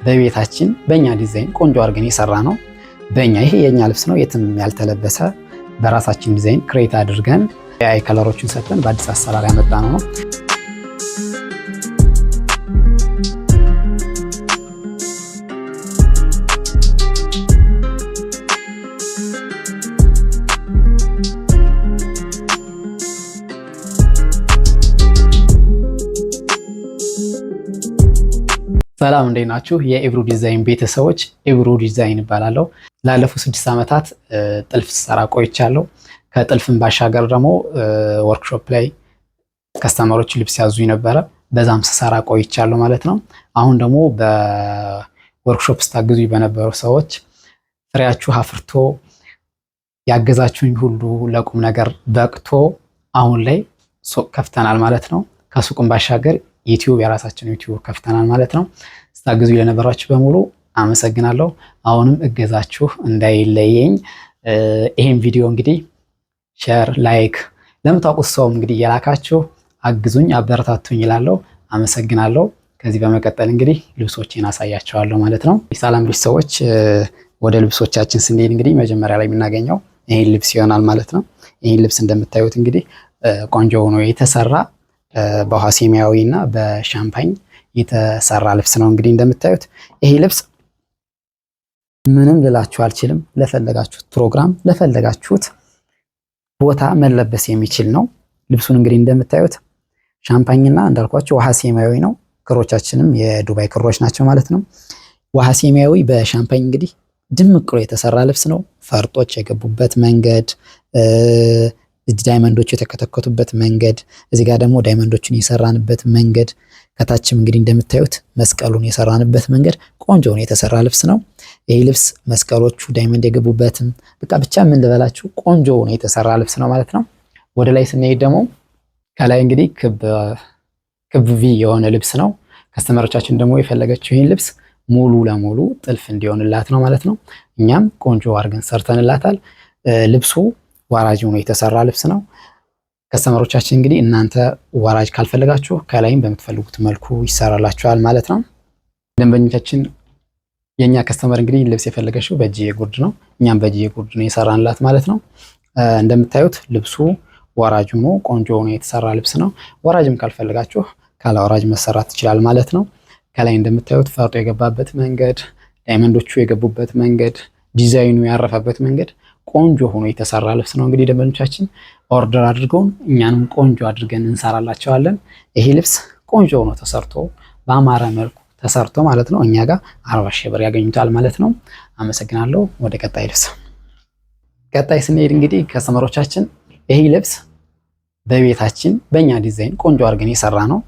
በቤታችን በእኛ ዲዛይን ቆንጆ አድርገን የሰራነው። በእኛ ይሄ የኛ ልብስ ነው፣ የትም ያልተለበሰ፣ በራሳችን ዲዛይን create አድርገን AI color ኦችን ሰጥተን በአዲስ አሰራር ያመጣነው ነው። ሰላም፣ እንዴት ናችሁ? የኢብሩ ዲዛይን ቤተሰቦች፣ ኢብሩ ዲዛይን እባላለሁ። ላለፉት 6 ዓመታት ጥልፍ ስሰራ ቆይቻለሁ። ከጥልፍም ባሻገር ደግሞ ወርክሾፕ ላይ customer ኦች ልብስ ያዙኝ ነበረ። በዛም ስሰራ ቆይቻለሁ ማለት ነው። አሁን ደግሞ በወርክሾፕ ስታግዙኝ በነበሩ ሰዎች ፍሬያችሁ አፍርቶ፣ ያገዛችሁኝ ሁሉ ለቁም ነገር በቅቶ አሁን ላይ ሱቅ ከፍተናል ማለት ነው። ከሱቅም ባሻገር ዩቲዩብ፣ የራሳችን ዩቲዩብ ከፍተናል ማለት ነው። ስታግዙ ለነበራችሁ በሙሉ አመሰግናለሁ። አሁንም እገዛችሁ እንዳይለየኝ። ይሄን ቪዲዮ እንግዲህ share፣ like ለምታውቁት ሰውም እንግዲህ እየላካችሁ አግዙኝ፣ አበረታቱኝ ይላለሁ። አመሰግናለሁ። ከዚህ በመቀጠል እንግዲህ ልብሶቼን አሳያቸዋለሁ ማለት ነው። ሰላም ቤተሰቦች፣ ወደ ልብሶቻችን ስንሄድ እንግዲህ መጀመሪያ ላይ የምናገኘው ይህን ልብስ ይሆናል ማለት ነው። ይህን ልብስ እንደምታዩት እንግዲህ ቆንጆ ሆኖ የተሰራ፣ በውሃ ሰማያዊ እና በሻምፓኝ የተሰራ ልብስ ነው። እንግዲህ እንደምታዩት ይሄ ልብስ ምንም ልላችሁ አልችልም። ለፈለጋችሁት ፕሮግራም፣ ለፈለጋችሁት ቦታ መለበስ የሚችል ነው። ልብሱን እንግዲህ እንደምታዩት ሻምፓኝና እንዳልኳችሁ ውሃ ሰማያዊ ነው። ክሮቻችንም የዱባይ ክሮች ናቸው ማለት ነው። ውሃ ሰማያዊ በሻምፓኝ እንግዲህ ድምቅ ብሎ የተሰራ ልብስ ነው። ፈርጦች የገቡበት መንገድ፣ diamond ኦች የተከተከቱበት መንገድ፣ እዚህ ጋር ደግሞ diamond ኦችን የሰራንበት መንገድ፣ ከታችም እንግዲህ እንደምታዩት መስቀሉን የሰራንበት መንገድ ቆንጆ ሆኖ የተሰራ ልብስ ነው። ይህ ልብስ መስቀሎቹ diamond የገቡበትም በቃ ብቻ ምን ልበላችሁ፣ ቆንጆ ሆኖ የተሰራ ልብስ ነው ማለት ነው። ወደ ላይ ስንሄድ ደግሞ ከላይ እንግዲህ ክብ ክብ V የሆነ ልብስ ነው። Customer ኦቻችን ደግሞ የፈለገችው ይህን ልብስ ሙሉ ለሙሉ ጥልፍ እንዲሆንላት ነው ማለት ነው። እኛም ቆንጆ አድርገን ሰርተንላታል። ልብሱ ወራጅ ሆኖ የተሰራ ልብስ ነው። Customer ኦቻችን እንግዲህ እናንተ ወራጅ ካልፈለጋችሁ ከላይም በምትፈልጉት መልኩ ይሰራላችኋል ማለት ነው። ደንበኞቻችን፣ የእኛ customer እንግዲህ ልብስ የፈለገችው በእጅ ጉርድ ነው። እኛም በእጅ ጉርድ ነው የሰራንላት ማለት ነው። እንደምታዩት ልብሱ ወራጅ ሆኖ ቆንጆ ሆኖ የተሰራ ልብስ ነው። ወራጅም ካልፈለጋችሁ ካለ ወራጅ መሰራት ይችላል ማለት ነው። ከላይ እንደምታዩት ፈርጡ የገባበት መንገድ፣ diamond ኦቹ የገቡበት መንገድ፣ ዲዛይኑ ያረፈበት መንገድ ቆንጆ ሆኖ የተሰራ ልብስ ነው። እንግዲህ ደንበኞቻችን order አድርገውን እኛንም ቆንጆ አድርገን እንሰራላቸዋለን። ይሄ ልብስ ቆንጆ ሆኖ ተሰርቶ፣ በአማረ መልኩ ተሰርቶ ማለት ነው፣ እኛ ጋር 40,000 ብር ያገኙታል ማለት ነው። አመሰግናለሁ። ወደ ቀጣይ ልብስ፣ ቀጣይ ስንሄድ እንግዲህ customer ኦቻችን ይሄ ልብስ በቤታችን በእኛ ዲዛይን ቆንጆ አድርገን የሰራነው።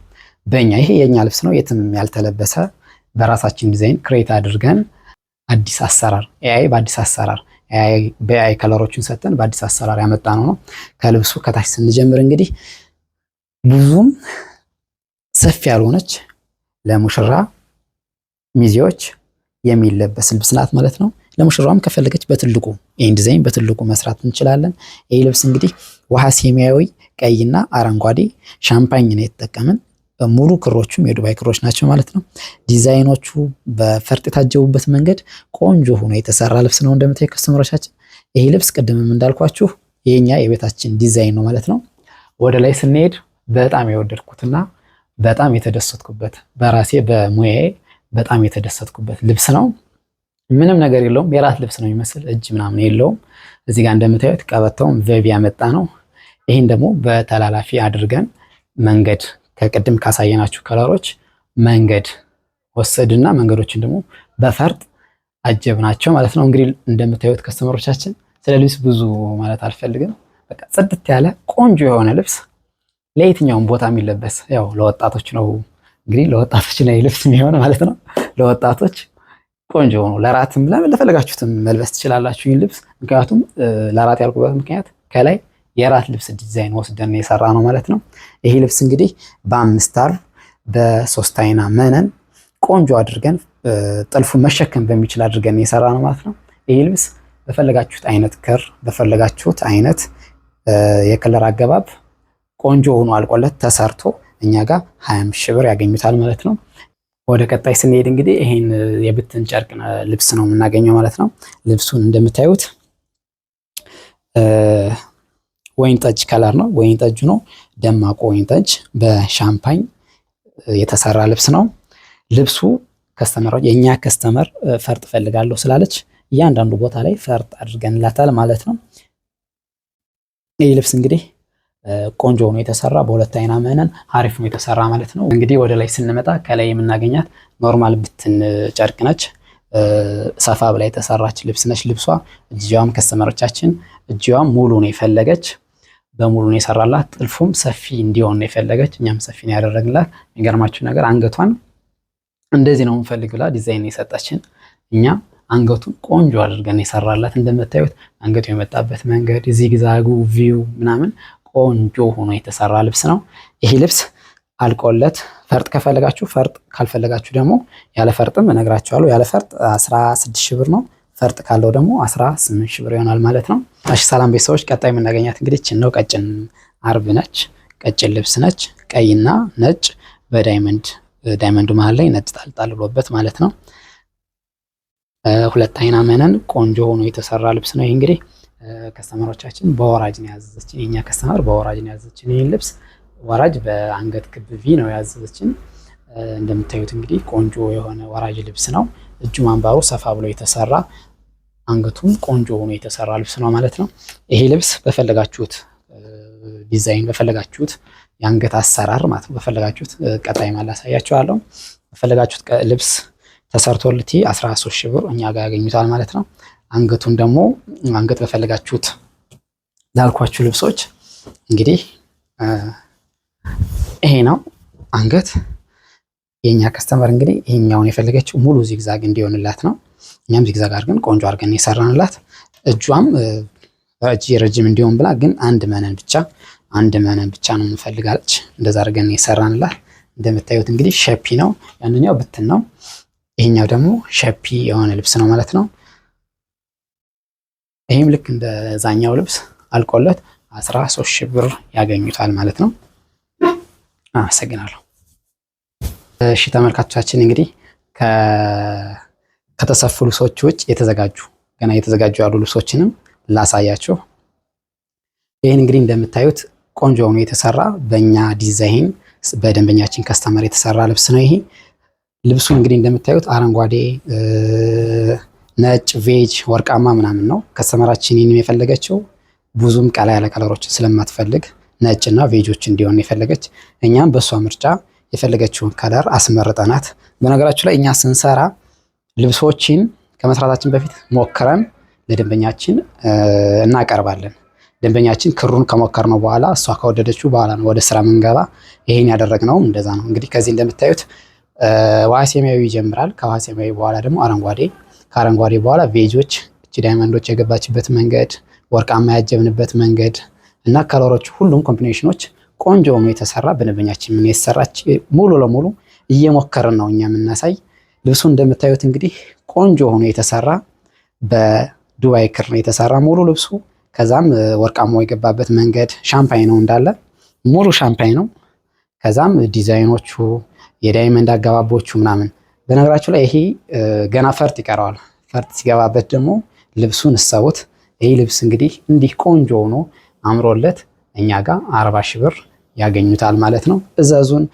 በእኛ ይሄ የኛ ልብስ ነው፣ የትም ያልተለበሰ፣ በራሳችን ዲዛይን create አድርገን አዲስ አሰራር AI በአዲስ አሰራር በ AI color ኦችን ሰጥተን በአዲስ አሰራር ያመጣነው ነው። ከልብሱ ከታች ስንጀምር እንግዲህ ብዙም ሰፊ ያልሆነች ለሙሽራ ሚዜዎች የሚለበስ ልብስ ናት ማለት ነው። ለሙሽራዋም ከፈለገች በትልቁ ይህን ዲዛይን በትልቁ መስራት እንችላለን። ይህ ልብስ እንግዲህ ውሃ ሰማያዊ፣ ቀይና አረንጓዴ ሻምፓኝ ነው የተጠቀምን። ሙሉ ክሮቹም የዱባይ ክሮች ናቸው ማለት ነው። ዲዛይኖቹ በፈርጥ የታጀቡበት መንገድ ቆንጆ ሆኖ የተሰራ ልብስ ነው። እንደምታዩ customer ኦቻችን ይህ ልብስ ቅድምም እንዳልኳችሁ የኛ የቤታችን ዲዛይን ነው ማለት ነው። ወደ ላይ ስንሄድ በጣም የወደድኩትና በጣም የተደሰትኩበት፣ በራሴ በሙያዬ በጣም የተደሰትኩበት ልብስ ነው። ምንም ነገር የለውም። የራት ልብስ ነው የሚመስል፣ እጅ ምናምን የለውም። እዚህ ጋር እንደምታዩት ቀበቶውን ቬብ ያመጣነው። ይህን ደግሞ በተላላፊ አድርገን መንገድ ከቅድም ካሳየናችሁ color ኦች መንገድ ወሰድና መንገዶችን ደግሞ በፈርጥ አጀብናቸው ማለት ነው። እንግዲህ እንደምታዩት customer ኦቻችን ስለ ልብስ ብዙ ማለት አልፈልግም። በቃ ጽድት ያለ ቆንጆ የሆነ ልብስ ለየትኛውም ቦታ የሚለበስ፣ ያው ለወጣቶች ነው፣ እንግዲህ ለወጣቶች ነው ልብስ የሚሆን ማለት ነው። ለወጣቶች ቆንጆ ነው። ለራትም ለፈለጋችሁትም መልበስ ትችላላችሁ ይህን ልብስ። ምክንያቱም ለራት ያልኩበት ምክንያት ከላይ የራት ልብስ ዲዛይን ወስደን የሰራነው ማለት ነው። ይሄ ልብስ እንግዲህ በአምስት አርብ በሶስት አይና መነን ቆንጆ አድርገን ጥልፉን መሸከም በሚችል አድርገን የሰራነው ማለት ነው። ይሄ ልብስ በፈለጋችሁት አይነት ክር፣ በፈለጋችሁት አይነት የ color አገባብ ቆንጆ ሆኖ አልቆለት ተሰርቶ እኛ ጋር 25 ሺህ ብር ያገኙታል ማለት ነው። ወደ ቀጣይ ስንሄድ እንግዲህ ይሄን የብትን ጨርቅ ልብስ ነው የምናገኘው ማለት ነው። ልብሱን እንደምታዩት ወይን ጠጅ color ነው። ወይን ጠጁ ነው ደማቁ ወይን ጠጅ በሻምፓኝ የተሰራ ልብስ ነው። ልብሱ customer የኛ customer ፈርጥ ፈልጋለሁ ስላለች እያንዳንዱ ቦታ ላይ ፈርጥ አድርገንላታል ማለት ነው። ይህ ልብስ እንግዲህ ቆንጆ ሆኖ የተሰራ በሁለት አይና መነን አሪፍ ነው የተሰራ ማለት ነው። እንግዲህ ወደ ላይ ስንመጣ ከላይ የምናገኛት normal ብትን ጨርቅ ነች። ሰፋ ብላ የተሰራች ልብስ ነች። ልብሷ እጅዋም customer ኦቻችን እጅዋም ሙሉ ነው የፈለገች በሙሉ ነው የሰራላት። ጥልፉም ሰፊ እንዲሆን ነው የፈለገች፣ እኛም ሰፊ ነው ያደረግላት። የሚገርማችሁ ነገር አንገቷን እንደዚህ ነው የምንፈልግ ብላ ዲዛይን የሰጠችን፣ እኛ አንገቱን ቆንጆ አድርገን የሰራላት። እንደምታዩት አንገቱ የመጣበት መንገድ zigzag ኡ V ው ምናምን ቆንጆ ሆኖ የተሰራ ልብስ ነው። ይሄ ልብስ አልቆለት ፈርጥ ከፈለጋችሁ ፈርጥ፣ ካልፈለጋችሁ ደግሞ ያለ ፈርጥም እነግራችኋለሁ። ያለ ፈርጥ 16 ሺህ ብር ነው። ፈርጥ ካለው ደግሞ 18 ሺህ ብር ይሆናል ማለት ነው። እሺ ሰላም ቤተሰቦች፣ ቀጣይ የምናገኛት እንግዲህ እችን ነው። ቀጭን አርብ ነች። ቀጭን ልብስ ነች። ቀይና ነጭ በ diamond diamond ኡ መሀል ላይ ነጭ ጣልጣል ብሎበት ማለት ነው። ሁለት አይና መነን ቆንጆ ሆኖ የተሰራ ልብስ ነው። ይህ እንግዲህ customer ኦቻችን በወራጅ ነው ያዘዘችን። የኛ customer በወራጅ ነው ያዘዘችን ይህን ልብስ ወራጅ በአንገት ክብ V ነው ያዘዘችን። እንደምታዩት እንግዲህ ቆንጆ የሆነ ወራጅ ልብስ ነው። እጁ አምባሩ ሰፋ ብሎ የተሰራ አንገቱም ቆንጆ ሆኖ የተሰራ ልብስ ነው ማለት ነው። ይሄ ልብስ በፈለጋችሁት ዲዛይን በፈለጋችሁት የአንገት አሰራር ማለት ነው በፈለጋችሁት ቀጣይ ማላሳያችኋለሁ። በፈለጋችሁት ልብስ ተሰርቶልቲ 13 ሺህ ብር እኛ ጋር ያገኙታል ማለት ነው። አንገቱን ደግሞ አንገት በፈለጋችሁት ላልኳችሁ ልብሶች እንግዲህ ይሄ ነው አንገት። የኛ customer እንግዲህ ይሄኛውን የፈለገችው ሙሉ zigzag እንዲሆንላት ነው። እኛም zigzag አድርገን ቆንጆ አድርገን የሰራንላት። እጇም እጅ ረጅም እንዲሆን ብላ ግን አንድ መነን ብቻ ነው እንፈልጋለች። እንደዛ አድርገን የሰራንላት። እንደምታዩት እንግዲህ shapey ነው። ያንኛው ብትን ነው፣ ይሄኛው ደግሞ shapey የሆነ ልብስ ነው ማለት ነው። ይህም ልክ እንደዛኛው ልብስ አልቆለት 13 ሺህ ብር ያገኙታል ማለት ነው። አመሰግናለሁ። እሺ ተመልካቾቻችን፣ እንግዲህ ከተሰፉ ልብሶች ውጭ የተዘጋጁ ገና እየተዘጋጁ ያሉ ልብሶችንም ላሳያችሁ። ይህን እንግዲህ እንደምታዩት ቆንጆ ሆኖ የተሰራ በእኛ ዲዛይን በደንበኛችን customer የተሰራ ልብስ ነው። ይሄ ልብሱ እንግዲህ እንደምታዩት አረንጓዴ፣ ነጭ፣ beige፣ ወርቃማ ምናምን ነው። customer ኣችን ይህን የፈለገችው ብዙም ቀላ ያለ color ኦችን ስለማትፈልግ ነጭ እና beige ኦች እንዲሆን የፈለገች፣ እኛም በእሷ ምርጫ የፈለገችውን color አስመርጠናት። በነገራችሁ ላይ እኛ ስንሰራ ልብሶችን ከመስራታችን በፊት ሞክረን ለደንበኛችን እናቀርባለን። ደንበኛችን ክሩን ከሞከርነው በኋላ እሷ ከወደደችው በኋላ ነው ወደ ስራ ምንገባ። ይሄን ያደረግነውም እንደዛ ነው። እንግዲህ ከዚህ እንደምታዩት ውሃ ሰማያዊ ይጀምራል። ከውሃ ሰማያዊ በኋላ ደግሞ አረንጓዴ፣ ከአረንጓዴ በኋላ beige ኦች፣ እቺ diamond ኦች የገባችበት መንገድ፣ ወርቃማ ያጀብንበት መንገድ እና color ኦች ሁሉም combination ኦች ቆንጆ ሆኖ የተሰራ በደንበኛችን ምን የተሰራች ሙሉ ለሙሉ እየሞከርን ነው እኛ የምናሳይ። ልብሱ እንደምታዩት እንግዲህ ቆንጆ ሆኖ የተሰራ በዱባይ ክር ነው የተሰራ ሙሉ ልብሱ። ከዛም ወርቃማው የገባበት መንገድ ሻምፓኝ ነው፣ እንዳለ ሙሉ ሻምፓኝ ነው። ከዛም ዲዛይኖቹ የ diamond አገባቦቹ ምናምን። በነገራችሁ ላይ ይሄ ገና ፈርጥ ይቀረዋል። ፈርጥ ሲገባበት ደግሞ ልብሱን እሰቡት። ይህ ልብስ እንግዲህ እንዲህ ቆንጆ ሆኖ አምሮለት እኛ ጋር 40 ሺህ ብር ያገኙታል ማለት ነው። እዘዙን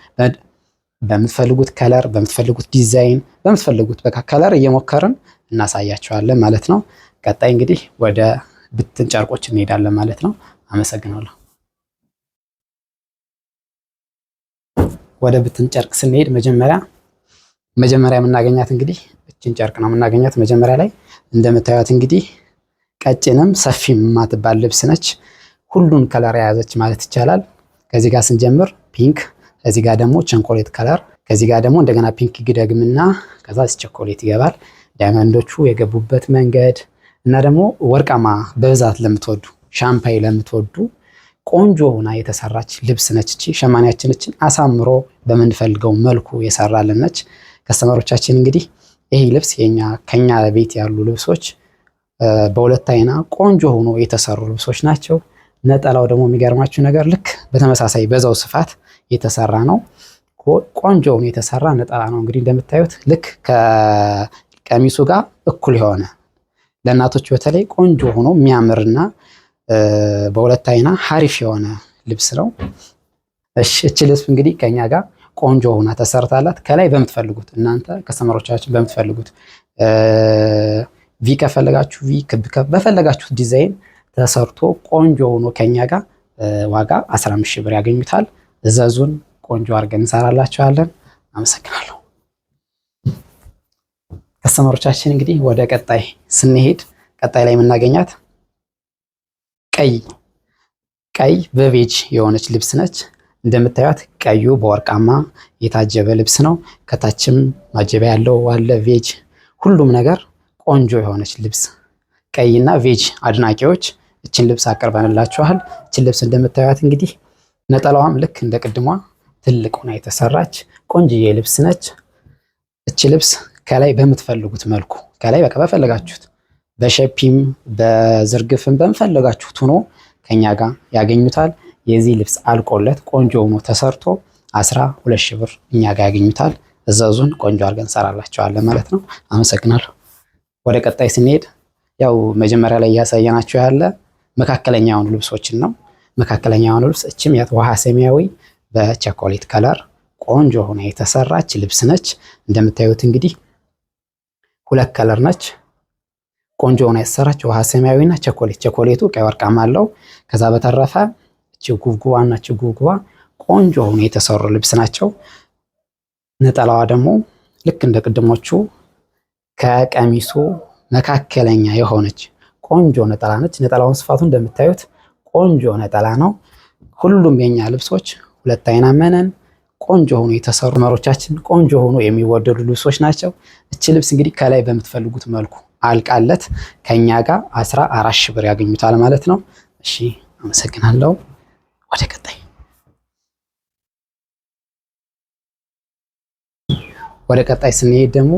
በምትፈልጉት color፣ በምትፈልጉት ዲዛይን፣ በምትፈልጉት በቃ color እየሞከርን እናሳያቸዋለን ማለት ነው። ቀጣይ እንግዲህ ወደ ብትን ጨርቆች እንሄዳለን ማለት ነው። አመሰግናለሁ። ወደ ብትን ጨርቅ ስንሄድ መጀመሪያ መጀመሪያ የምናገኛት እንግዲህ እችን ጨርቅ ነው የምናገኛት። መጀመሪያ ላይ እንደምታዩት እንግዲህ ቀጭንም ሰፊም የማትባል ልብስ ነች። ሁሉን color የያዘች ማለት ይቻላል። ከዚህ ጋር ስንጀምር pink፣ ከዚህ ጋር ደግሞ ቸኮሌት color፣ ከዚህ ጋር ደግሞ እንደገና pink ይደግምና ከዛ ቸኮሌት ይገባል። diamond ኦቹ የገቡበት መንገድ እና ደግሞ ወርቃማ በብዛት ለምትወዱ፣ ሻምፓይ ለምትወዱ ቆንጆ ሆና የተሰራች ልብስ ነች። እቺ ሸማኔያችን እችን አሳምሮ በምንፈልገው መልኩ የሰራልን ነች። customer ኦቻችን እንግዲህ ይህ ልብስ የኛ ከኛ ቤት ያሉ ልብሶች በሁለት አይና ቆንጆ ሆኖ የተሰሩ ልብሶች ናቸው። ነጠላው ደግሞ የሚገርማችሁ ነገር ልክ በተመሳሳይ በዛው ስፋት የተሰራ ነው። ቆንጆ ሆኖ የተሰራ ነጠላ ነው። እንግዲህ እንደምታዩት ልክ ከቀሚሱ ጋር እኩል የሆነ ለእናቶች በተለይ ቆንጆ ሆኖ የሚያምርና በሁለት አይና ሀሪፍ የሆነ ልብስ ነው። እሺ እቺ ልብስ እንግዲህ ከኛ ጋር ቆንጆ ሆና ተሰርታላት ከላይ በምትፈልጉት እናንተ customer ኦቻችን በምትፈልጉት V ከፈለጋችሁ V፣ ክብ በፈለጋችሁት ዲዛይን ተሰርቶ ቆንጆ ሆኖ ከኛ ጋር ዋጋ 15 ሺህ ብር ያገኙታል። እዘዙን፣ ቆንጆ አድርገን እንሰራላችኋለን። አመሰግናለሁ። customer ኦቻችን እንግዲህ ወደ ቀጣይ ስንሄድ ቀጣይ ላይ የምናገኛት ቀይ ቀይ በ beige የሆነች ልብስ ነች። እንደምታዩት ቀዩ በወርቃማ የታጀበ ልብስ ነው። ከታችም ማጀቢያ ያለው አለ beige። ሁሉም ነገር ቆንጆ የሆነች ልብስ ቀይና beige አድናቂዎች እችን ልብስ አቅርበንላችኋል። እችን ልብስ እንደምታዩት እንግዲህ ነጠላዋም ልክ እንደ ቅድሟ ትልቅ ሆና የተሰራች ቆንጅዬ ልብስ ነች። እች ልብስ ከላይ በምትፈልጉት መልኩ ከላይ በቃ በፈለጋችሁት በ shape ም በዝርግፍም በምፈለጋችሁት ሆኖ ከኛ ጋር ያገኙታል። የዚህ ልብስ አልቆለት ቆንጆ ሆኖ ተሰርቶ 12 ሺህ ብር እኛ ጋር ያገኙታል። እዘዙን፣ ቆንጆ አድርገን እንሰራላቸዋለን ማለት ነው። አመሰግናለሁ። ወደ ቀጣይ ስንሄድ ያው መጀመሪያ ላይ እያሳየናቸው ያለ መካከለኛውን ልብሶችን ነው። መካከለኛውን ልብስ እችም ውሃ ሰማያዊ በቸኮሌት color ቆንጆ ሆና የተሰራች ልብስ ነች። እንደምታዩት እንግዲህ ሁለት color ነች። ቆንጆ ሆና የተሰራች ውሃ ሰማያዊና ቸኮሌት፣ ቸኮሌቱ ቀይ ወርቃማ አለው። ከዛ በተረፈ እቺ ጉብጉባና እቺ ጉብጉባ ቆንጆ ሆኖ የተሰሩ ልብስ ናቸው። ነጠላዋ ደግሞ ልክ እንደ ቅድሞቹ ከቀሚሱ መካከለኛ የሆነች ቆንጆ ነጠላ ነች። ነጠላውን ስፋቱ እንደምታዩት ቆንጆ ነጠላ ነው። ሁሉም የኛ ልብሶች ሁለት አይና መነን ቆንጆ ሆኖ የተሰሩ መሮቻችን ቆንጆ ሆኖ የሚወደዱ ልብሶች ናቸው። እቺ ልብስ እንግዲህ ከላይ በምትፈልጉት መልኩ አልቃለት ከኛ ጋር 14 ሺህ ብር ያገኙታል ማለት ነው። እሺ አመሰግናለሁ። ወደ ቀጣይ ወደ ቀጣይ ስንሄድ ደግሞ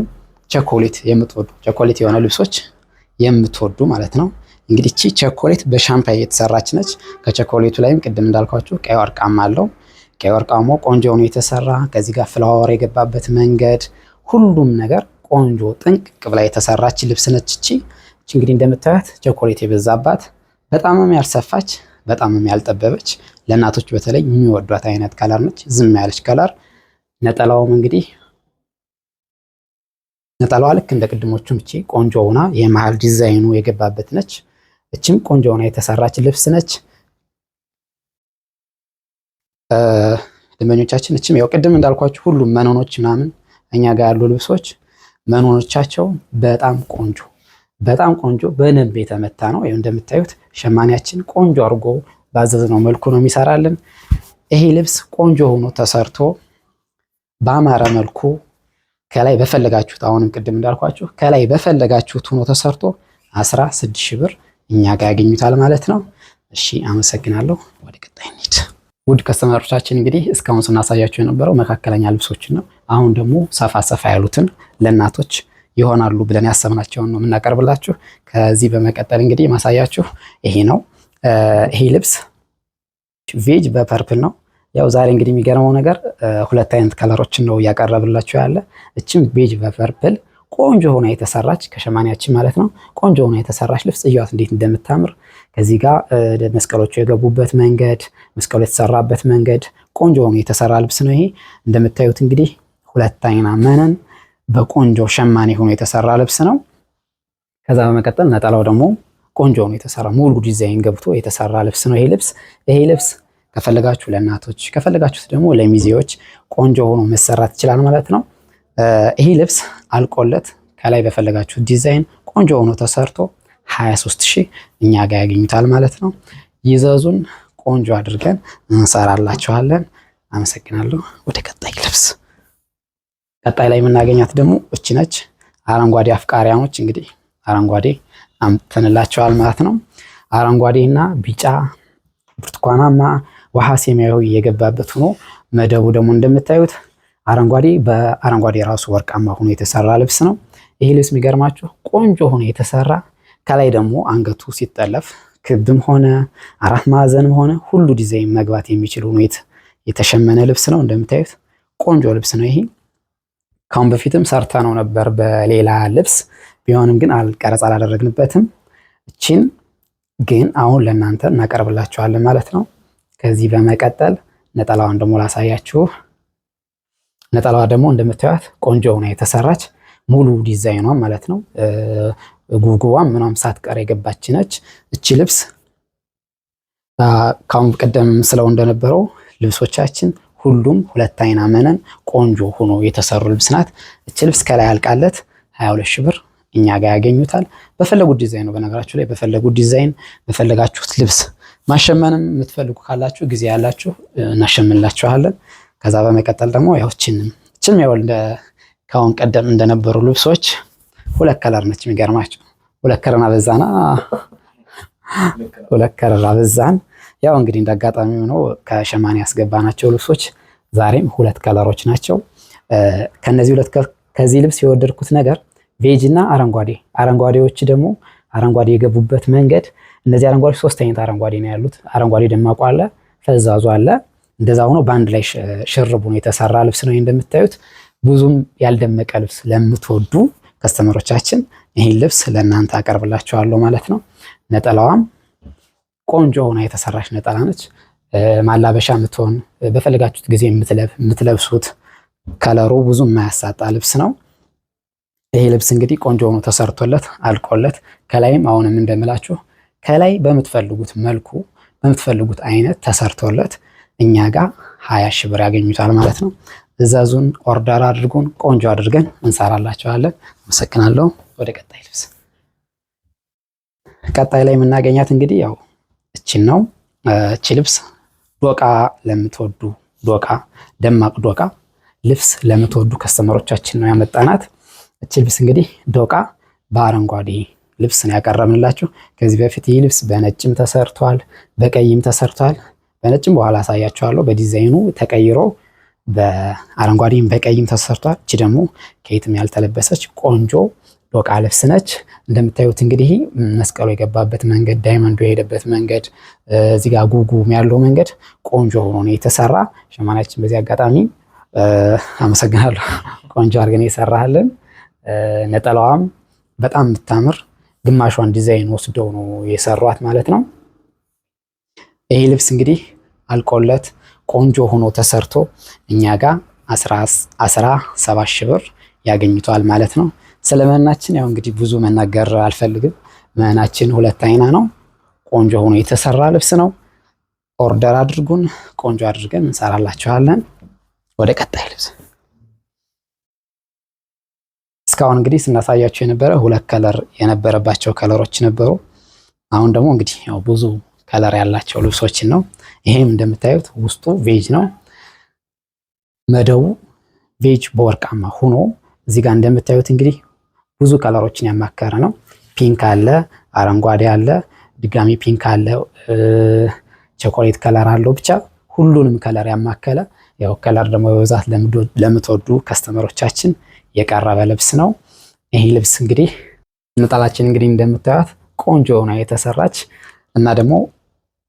ቸኮሌት የምትወዱ ቸኮሌት የሆነ ልብሶች የምትወዱ ማለት ነው። እንግዲህ እቺ ቸኮሌት በሻምፓይ የተሰራች ነች። ከቸኮሌቱ ላይም ቅድም እንዳልኳችሁ ቀይ ወርቃማ አለው። ቀይ ወርቃማው ቆንጆ ሆኖ የተሰራ ከዚህ ጋር flower የገባበት መንገድ ሁሉም ነገር ቆንጆ ጥንቅቅ ብላ የተሰራች ልብስ ነች። እቺ እንግዲህ እንደምታያት ቸኮሌት የበዛባት በጣምም ያልሰፋች በጣምም ያልጠበበች ለእናቶች በተለይ የሚወዷት አይነት color ነች። ዝም ያለች color። ነጠላውም እንግዲህ ነጠላዋ ልክ እንደ ቅድሞቹም እቺ ቆንጆ ሆና የመሃል ዲዛይኑ የገባበት ነች። እችም ቆንጆ ሆና የተሰራች ልብስ ነች። ደንበኞቻችን እችም ያው ቅድም እንዳልኳችሁ ሁሉም መነኖች ምናምን እኛ ጋር ያሉ ልብሶች መነኖቻቸው በጣም ቆንጆ በጣም ቆንጆ በንብ የተመታ ነው። ይኸው እንደምታዩት ሸማኔያችን ቆንጆ አድርጎ ባዘዝነው መልኩ ነው የሚሰራልን። ይሄ ልብስ ቆንጆ ሆኖ ተሰርቶ በአማረ መልኩ ከላይ በፈለጋችሁት አሁንም ቅድም እንዳልኳችሁ ከላይ በፈለጋችሁት ሆኖ ተሰርቶ 16 ሺህ ብር እኛ ጋር ያገኙታል ማለት ነው። እሺ አመሰግናለሁ። ወደ ቀጣይ እንሂድ። ውድ customer ኦቻችን እንግዲህ እስካሁን ስናሳያችሁ የነበረው መካከለኛ ልብሶችን ነው። አሁን ደግሞ ሰፋ ሰፋ ያሉትን ለእናቶች ይሆናሉ ብለን ያሰብናቸውን ነው የምናቀርብላችሁ። ከዚህ በመቀጠል እንግዲህ ማሳያችሁ ይሄ ነው። ይሄ ልብስ beige በ purple ነው። ያው ዛሬ እንግዲህ የሚገርመው ነገር ሁለት አይነት color ኦችን ነው እያቀረብላችሁ ያለ። እችም beige በ purple ቆንጆ ሆና የተሰራች ከሸማኔያችን ማለት ነው። ቆንጆ ሆና የተሰራች ልብስ እያዋት እንዴት እንደምታምር ከዚህ ጋር መስቀሎቹ የገቡበት መንገድ፣ መስቀሉ የተሰራበት መንገድ ቆንጆ ሆኖ የተሰራ ልብስ ነው። ይሄ እንደምታዩት እንግዲህ ሁለት አይና መነን በቆንጆ ሸማኔ ሆኖ የተሰራ ልብስ ነው። ከዛ በመቀጠል ነጠላው ደግሞ ቆንጆ ሆኖ የተሰራ ሙሉ ዲዛይን ገብቶ የተሰራ ልብስ ነው። ይሄ ልብስ ከፈለጋችሁ ለእናቶች ከፈለጋችሁት ደግሞ ለሚዜዎች ቆንጆ ሆኖ መሰራት ይችላል ማለት ነው። ይሄ ልብስ አልቆለት ከላይ በፈለጋችሁት ዲዛይን ቆንጆ ሆኖ ተሰርቶ 23,000 እኛ ጋር ያገኙታል ማለት ነው። ይዘዙን፣ ቆንጆ አድርገን እንሰራላችኋለን። አመሰግናለሁ። ወደ ቀጣይ ልብስ ቀጣይ ላይ የምናገኛት ደግሞ እቺ ነች። አረንጓዴ አፍቃሪያኖች እንግዲህ አረንጓዴ አምጥተንላቸዋል ማለት ነው። አረንጓዴና ቢጫ ብርቱካናማ ውሃ ሰማያዊ የገባበት ሆኖ መደቡ ደግሞ እንደምታዩት አረንጓዴ በአረንጓዴ ራሱ ወርቃማ ሆኖ የተሰራ ልብስ ነው። ይሄ ልብስ የሚገርማችሁ ቆንጆ ሆኖ የተሰራ ከላይ ደግሞ አንገቱ ሲጠለፍ ክብም ሆነ አራት ማዕዘንም ሆነ ሁሉ ዲዛይን መግባት የሚችል ሆኖ የተሸመነ ልብስ ነው። እንደምታዩት ቆንጆ ልብስ ነው ይሄ። ካሁን በፊትም ሰርተ ነው ነበር በሌላ ልብስ ቢሆንም ግን ቀረጻ አላደረግንበትም። እቺን ግን አሁን ለእናንተ እናቀርብላችኋለን ማለት ነው። ከዚህ በመቀጠል ነጠላዋን ደግሞ ላሳያችሁ። ነጠላዋ ደግሞ እንደምታዩት ቆንጆ ሆና የተሰራች ሙሉ ዲዛይኗ ማለት ነው። ጉጉዋም ምናም ሳትቀር የገባች ነች። እቺ ልብስ ካሁን ቀደም ስለው እንደነበረው ልብሶቻችን ሁሉም ሁለት አይና መነን ቆንጆ ሆኖ የተሰሩ ልብስ ናት። እቺ ልብስ ከላይ ያልቃለት 22 ሺህ ብር እኛ ጋር ያገኙታል። በፈለጉት ዲዛይን ነው። በነገራችሁ ላይ በፈለጉት ዲዛይን በፈለጋችሁት ልብስ ማሸመንም የምትፈልጉ ካላችሁ ጊዜ ያላችሁ እናሸምንላችኋለን። ከዛ በመቀጠል ደግሞ ያው እችንም እችንም ያው እንደ ካሁን ቀደም እንደነበሩ ልብሶች ሁለት color ነች። የሚገርማችሁ ሁለት color አበዛና ሁለት color አበዛን። ያው እንግዲህ እንዳጋጣሚ ሆኖ ከሸማኔ ያስገባናቸው ልብሶች ዛሬም ሁለት color ኦች ናቸው። ከነዚህ ሁለት ከዚህ ልብስ የወደድኩት ነገር beige እና አረንጓዴ፣ አረንጓዴዎች ደግሞ አረንጓዴ የገቡበት መንገድ እነዚህ አረንጓዴ ሶስት አይነት አረንጓዴ ነው ያሉት። አረንጓዴ ደማቁ አለ፣ ፈዛዙ አለ። እንደዛ ሆኖ በአንድ ላይ ሽርቡ ነው የተሰራ ልብስ ነው። እንደምታዩት ብዙም ያልደመቀ ልብስ ለምትወዱ customer ኦቻችን ይህን ልብስ ለእናንተ አቀርብላችኋለሁ ማለት ነው። ነጠላዋም ቆንጆ ሆና የተሰራች ነጠላ ነች። ማላበሻ የምትሆን በፈለጋችሁት ጊዜ የምትለብሱት color ኡ ብዙ የማያሳጣ ልብስ ነው። ይሄ ልብስ እንግዲህ ቆንጆ ሆኖ ተሰርቶለት አልቆለት ከላይም አሁንም እንደምላችሁ ከላይ በምትፈልጉት መልኩ በምትፈልጉት አይነት ተሰርቶለት እኛ ጋር 20 ሺህ ብር ያገኙታል ማለት ነው። እዘዙን፣ order አድርጉን፣ ቆንጆ አድርገን እንሰራላችኋለን። አመሰግናለሁ። ወደ ቀጣይ ልብስ። ቀጣይ ላይ የምናገኛት እንግዲህ ያው እችን ነው። እቺ ልብስ ዶቃ ለምትወዱ ዶቃ፣ ደማቅ ዶቃ ልብስ ለምትወዱ customer ኦቻችን ነው ያመጣናት። እቺ ልብስ እንግዲህ ዶቃ በአረንጓዴ ልብስ ነው ያቀረብንላችሁ። ከዚህ በፊት ይህ ልብስ በነጭም ተሰርቷል፣ በቀይም ተሰርቷል። በነጭም በኋላ አሳያችኋለሁ። በዲዛይኑ ተቀይሮ በአረንጓዴም በቀይም ተሰርቷል። እቺ ደግሞ ከየትም ያልተለበሰች ቆንጆ ዶቃ ልብስ ነች። እንደምታዩት እንግዲህ መስቀሉ የገባበት መንገድ፣ diamond ኡ የሄደበት መንገድ፣ እዚህ ጋር ጉጉም ያለው መንገድ ቆንጆ ሆኖ ነው የተሰራ። ሸማናችን በዚህ አጋጣሚ አመሰግናለሁ። ቆንጆ አድርገን የሰራህልን። ነጠላዋም በጣም የምታምር ግማሿን ዲዛይን ወስደው ነው የሰሯት ማለት ነው። ይህ ልብስ እንግዲህ አልቆለት ቆንጆ ሆኖ ተሰርቶ እኛ ጋር 17 ሺህ ብር ያገኙታል ማለት ነው። ስለ መናችን ያው እንግዲህ ብዙ መናገር አልፈልግም። መናችን ሁለት አይና ነው። ቆንጆ ሆኖ የተሰራ ልብስ ነው። order አድርጉን፣ ቆንጆ አድርገን እንሰራላችኋለን። ወደ ቀጣይ ልብስ። እስካሁን እንግዲህ ስናሳያችሁ የነበረ ሁለት color የነበረባቸው color ኦች ነበሩ። አሁን ደግሞ እንግዲህ ያው ብዙ color ያላቸው ልብሶችን ነው። ይሄም እንደምታዩት ውስጡ beige ነው። መደቡ beige በወርቃማ ሆኖ እዚህ ጋር እንደምታዩት እንግዲህ ብዙ color ኦችን ያማከረ ነው። pink አለ፣ አረንጓዴ አለ፣ ድጋሚ pink አለ፣ chocolate color አለው። ብቻ ሁሉንም color ያማከለ፣ ያው color ደግሞ በብዛት ለምትወዱ customer ኦቻችን የቀረበ ልብስ ነው። ይሄ ልብስ እንግዲህ ነጠላችን እንግዲህ እንደምታዩት ቆንጆ ሆና የተሰራች እና ደግሞ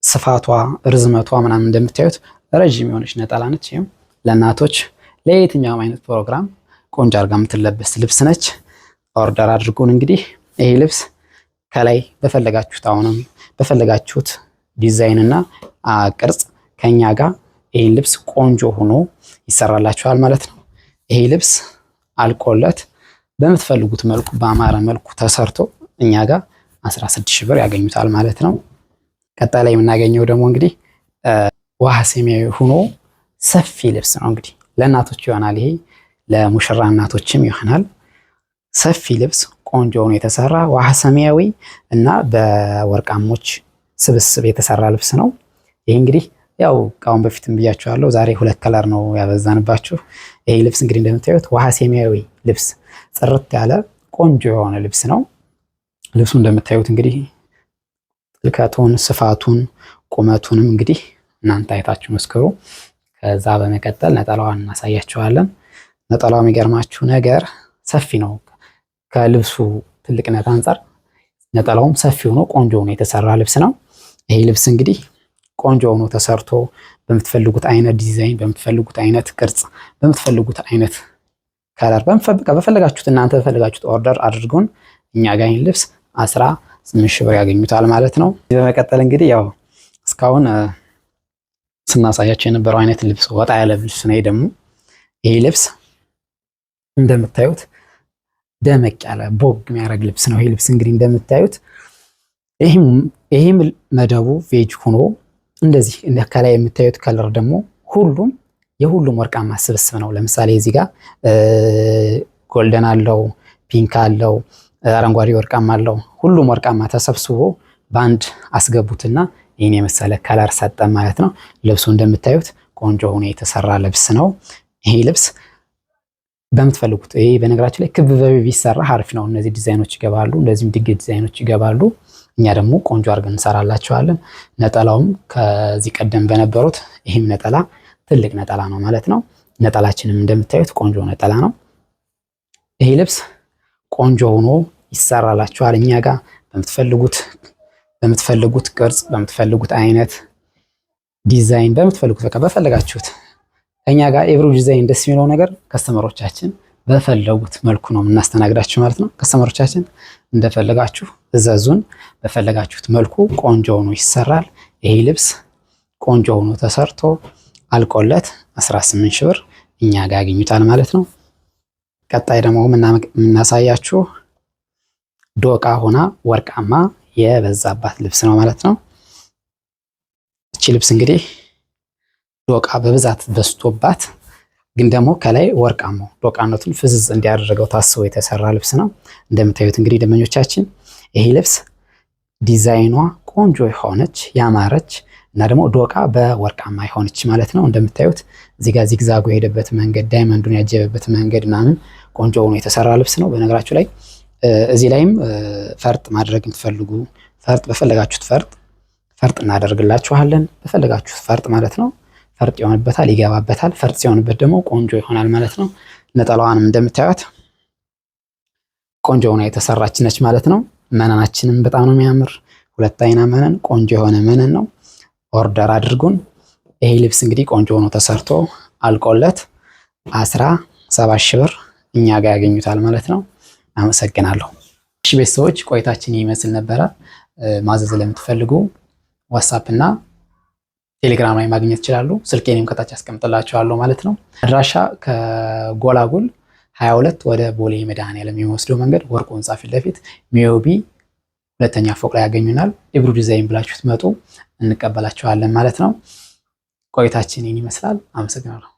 ስፋቷ ርዝመቷ ምናምን እንደምታዩት ረዥም የሆነች ነጠላ ነች። ይህም ለእናቶች ለየትኛውም አይነት ፕሮግራም ቆንጆ አድርጋ የምትለበስ ልብስ ነች። order አድርጉን። እንግዲህ ይሄ ልብስ ከላይ በፈለጋችሁት አሁንም በፈለጋችሁት ዲዛይን እና ቅርጽ ከኛ ጋር ይህን ልብስ ቆንጆ ሆኖ ይሰራላችኋል ማለት ነው። ይሄ ልብስ አልቆለት በምትፈልጉት መልኩ በአማረ መልኩ ተሰርቶ እኛ ጋር 16 ሺህ ብር ያገኙታል ማለት ነው። ቀጣይ ላይ የምናገኘው ደግሞ እንግዲህ ውሃ ሰማያዊ ሆኖ ሰፊ ልብስ ነው። እንግዲህ ለእናቶች ይሆናል፣ ይሄ ለሙሽራ እናቶችም ይሆናል። ሰፊ ልብስ ቆንጆ ሆኖ የተሰራ ውሃ ሰማያዊ እና በወርቃሞች ስብስብ የተሰራ ልብስ ነው። ይሄ እንግዲህ ያው ከአሁን በፊትም ብያችኋለሁ። ዛሬ ሁለት color ነው ያበዛንባችሁ። ይሄ ልብስ እንግዲህ እንደምታዩት ውሃ ሰማያዊ ልብስ ጥርት ያለ ቆንጆ የሆነ ልብስ ነው። ልብሱ እንደምታዩት እንግዲህ ጥልቀቱን፣ ስፋቱን፣ ቁመቱንም እንግዲህ እናንተ አይታችሁ መስክሩ። ከዛ በመቀጠል ነጠላዋን እናሳያችኋለን። ነጠላው የሚገርማችሁ ነገር ሰፊ ነው። ከልብሱ ትልቅነት አንጻር ነጠላውም ሰፊ ሆኖ ቆንጆ ሆኖ የተሰራ ልብስ ነው። ይሄ ልብስ እንግዲህ ቆንጆ ሆኖ ተሰርቶ በምትፈልጉት አይነት ዲዛይን፣ በምትፈልጉት አይነት ቅርጽ፣ በምትፈልጉት አይነት color፣ በፈለጋችሁት እናንተ በፈለጋችሁት order አድርጉን። እኛ ጋር ይህን ልብስ 18 ሺህ ብር ያገኙታል ማለት ነው። በመቀጠል እንግዲህ ያው እስካሁን ስናሳያቸው የነበረው አይነት ልብስ ወጣ ያለ ልብስ ነው። ደግሞ ይሄ ልብስ እንደምታዩት ደመቅ ያለ ቦግ የሚያደርግ ልብስ ነው። ይሄ ልብስ እንግዲህ እንደምታዩት ይሄም መደቡ beige ሆኖ እንደዚህ ከላይ የምታዩት color ደግሞ ሁሉም የሁሉም ወርቃማ ስብስብ ነው። ለምሳሌ እዚህ ጋር golden አለው፣ pink አለው፣ አረንጓዴ ወርቃማ አለው። ሁሉም ወርቃማ ተሰብስቦ በአንድ አስገቡትና ይህን የመሰለ color ሰጠ ማለት ነው። ልብሱ እንደምታዩት ቆንጆ ሆኖ የተሰራ ልብስ ነው። ይሄ ልብስ በምትፈልጉት ይሄ በነገራችን ላይ ክብ ቢሰራ አሪፍ ነው። እነዚህ ዲዛይኖች ይገባሉ፣ እንደዚህም ድግ ዲዛይኖች ይገባሉ። እኛ ደግሞ ቆንጆ አድርገን እንሰራላቸዋለን። ነጠላውም ከዚህ ቀደም በነበሩት ይህም ነጠላ ትልቅ ነጠላ ነው ማለት ነው። ነጠላችንም እንደምታዩት ቆንጆ ነጠላ ነው። ይሄ ልብስ ቆንጆ ሆኖ ይሰራላችኋል እኛ ጋር በምትፈልጉት ቅርጽ፣ በምትፈልጉት አይነት ዲዛይን፣ በምትፈልጉት በቃ በፈለጋችሁት እኛ ጋር ኤብሩ ዲዛይን ደስ የሚለው ነገር customer ኦቻችን በፈለጉት መልኩ ነው የምናስተናግዳችሁ ማለት ነው። customer ኦቻችን እንደፈለጋችሁ እዘዙን፣ በፈለጋችሁት መልኩ ቆንጆ ሆኖ ይሰራል። ይሄ ልብስ ቆንጆ ሆኖ ተሰርቶ አልቆለት 18 ሺህ ብር እኛ ጋር ያገኙታል ማለት ነው። ቀጣይ ደግሞ የምናሳያችሁ ዶቃ ሆና ወርቃማ የበዛባት ልብስ ነው ማለት ነው። እቺ ልብስ እንግዲህ ዶቃ በብዛት በዝቶባት ግን ደግሞ ከላይ ወርቃማው ዶቃነቱን ፍዝዝ እንዲያደርገው ታስቦ የተሰራ ልብስ ነው። እንደምታዩት እንግዲህ ደንበኞቻችን ይሄ ልብስ ዲዛይኗ ቆንጆ የሆነች ያማረች እና ደግሞ ዶቃ በወርቃማ የሆነች ማለት ነው። እንደምታዩት እዚህ ጋር zigzag ኡ የሄደበት መንገድ፣ diamond ኡን ያጀበበት መንገድ ምናምን ቆንጆ ሆኖ የተሰራ ልብስ ነው። በነገራችሁ ላይ እዚህ ላይም ፈርጥ ማድረግ የምትፈልጉ ፈርጥ በፈለጋችሁት ፈርጥ ፈርጥ እናደርግላችኋለን። በፈለጋችሁት ፈርጥ ማለት ነው። ፈርጥ ይሆንበታል፣ ይገባበታል። ፈርጥ ሲሆንበት ደግሞ ቆንጆ ይሆናል ማለት ነው። ነጠላዋንም እንደምታዩት ቆንጆ ሆና የተሰራች ነች ማለት ነው። መነናችንም በጣም ነው የሚያምር። ሁለት አይና መነን፣ ቆንጆ የሆነ መነን ነው። order አድርጉን። ይሄ ልብስ እንግዲህ ቆንጆ ሆኖ ተሰርቶ አልቆለት 17 ሺህ ብር እኛ ጋር ያገኙታል ማለት ነው። አመሰግናለሁ። እሺ ቤተሰቦች ቆይታችን ይመስል ነበረ። ማዘዝ ለምትፈልጉ ዋትስአፕ እና ቴሌግራም ላይ ማግኘት ይችላሉ። ስልኬንም ከታች አስቀምጥላችኋለሁ ማለት ነው። አድራሻ ከጎላጉል 22 ወደ ቦሌ መድኃኔዓለም የሚወስደው መንገድ ወርቁ ህንፃ ፊት ለፊት ሚዮቢ ሁለተኛ ፎቅ ላይ ያገኙናል። ኢብሩ ዲዛይን ብላችሁ ትመጡ እንቀበላችኋለን ማለት ነው። ቆይታችን ይህን ይመስላል። አመሰግናለሁ።